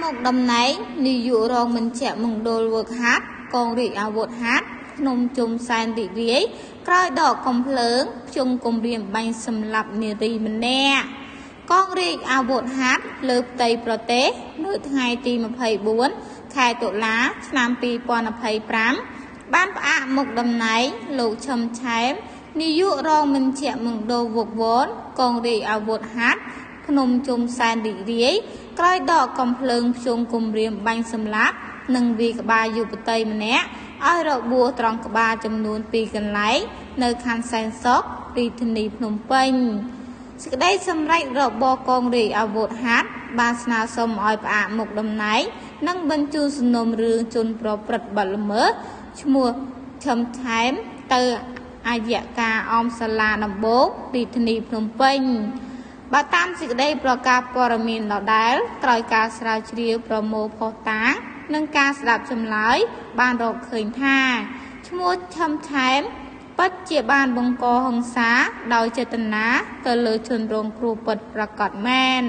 មុខតំណែងនាយករងមជ្ឈមណ្ឌលហ្វឹកហាត់កងរាជអាវុធហត្ថភ្នំជុំសែនរីករាយ ក្រោយដកកំភ្លើងភ្ជង់គំរាមបាញ់សម្លាប់នារីម្នាក់។ កងរាជអាវុធហត្ថលើផ្ទៃប្រទេសនៅថ្ងៃទី24 ខែតុលា ឆ្នាំ2025 បានផ្អាកមុខតំណែងលោកឈឹមឆែម នាយករងមជ្ឈមណ្ឌលវឹកវនកងរាជអាវុធហត្ថភ្នំជុំសែនរីករាយ ក្រោយដកកំភ្លើងភ្ជង់គំរាមបាញ់សម្លាប់ និងវាយក្បាលយុវតីម្នាក់ឲ្យរបួសត្រង់ក្បាលចំនួន2កន្លែង នៅខណ្ឌសែនសុខ រាជធានីភ្នំពេញ។ សេចក្តីសម្រេចរបស់កងរាជអាវុធហត្ថបានស្នើសុំឲ្យផ្អាកមុខតំណែង និងបញ្ជូនសំណុំរឿងជនប្រព្រឹត្តបទល្មើសឈ្មោះឈឹមថែមទៅអយ្យការអមសាលាដំបូងរាជធានីភ្នំពេញ។ បើតាមសេចក្តីប្រកាសព័ត៌មានដដែល ក្រោយការស្រាវជ្រាវប្រមូលភស្តុតាង និងការស្ដាប់ចម្លើយ បានរកឃើញថាឈ្មោះឈឹមឆែមពិតជាបានបង្កហិង្សាដោយចេតនាទៅលើជនរងគ្រោះពិតប្រាកដមែន។